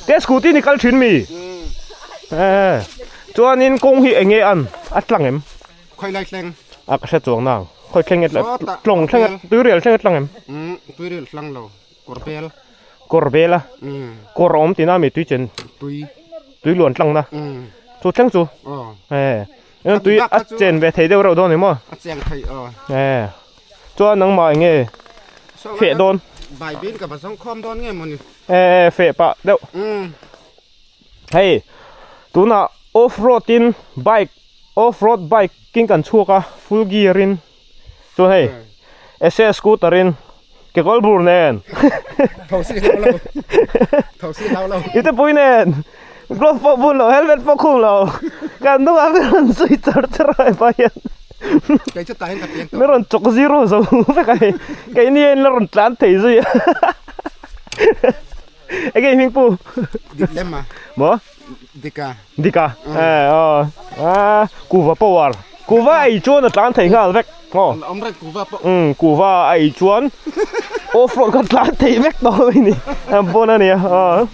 Te scooty ni kal thin mi? Eh. Chuanin kawng hi enge an a tlang em? Khoi lai thleng. A ka hre chuang nang. Khoi thleng e tlawng thleng e tuirial thleng e tlang em? Um tuirial tlang lo. Kawr bel. Kawr bel a. Um. Kawr a awm tina mi tui chen. Tui. Tui luan tlang na. Um. Chu thleng chu. Aw. Eh. Eng tui a chen ve thei deuh reuh dawn ni maw? A cheng thei aw. Eh. Chuan nangmah eng nge feh dawn? Bai bin ka va zawng khawm dawn nge mawni? Eh feh pah deuh. Um. Hei tunah off road in bike off road bike in kan chhuak a full gear in chuan hei SS scooter in kekawr bur nen Thosi hlau lo Thosi hlau lo I te pui nen glove pawh bun lo helmet pawh khum lo kan hnungah min rawn zui char char a hepa hian Kei chu tah hian ka piang tawh min rawn chawk zero zo vek a hei keini hian la rawn tlan thei zui a Enge i hming pu? Dik lem a. Maw? Dika. Dika. Eh aw. Ah kuva power. Kuva ei chuan a tlan thei nghal vek. Aw. Awm reng kuva pawh. Um kuva a ei chuan off road kha tlan thei vek tawh mai ni. Bon a nia. Aw.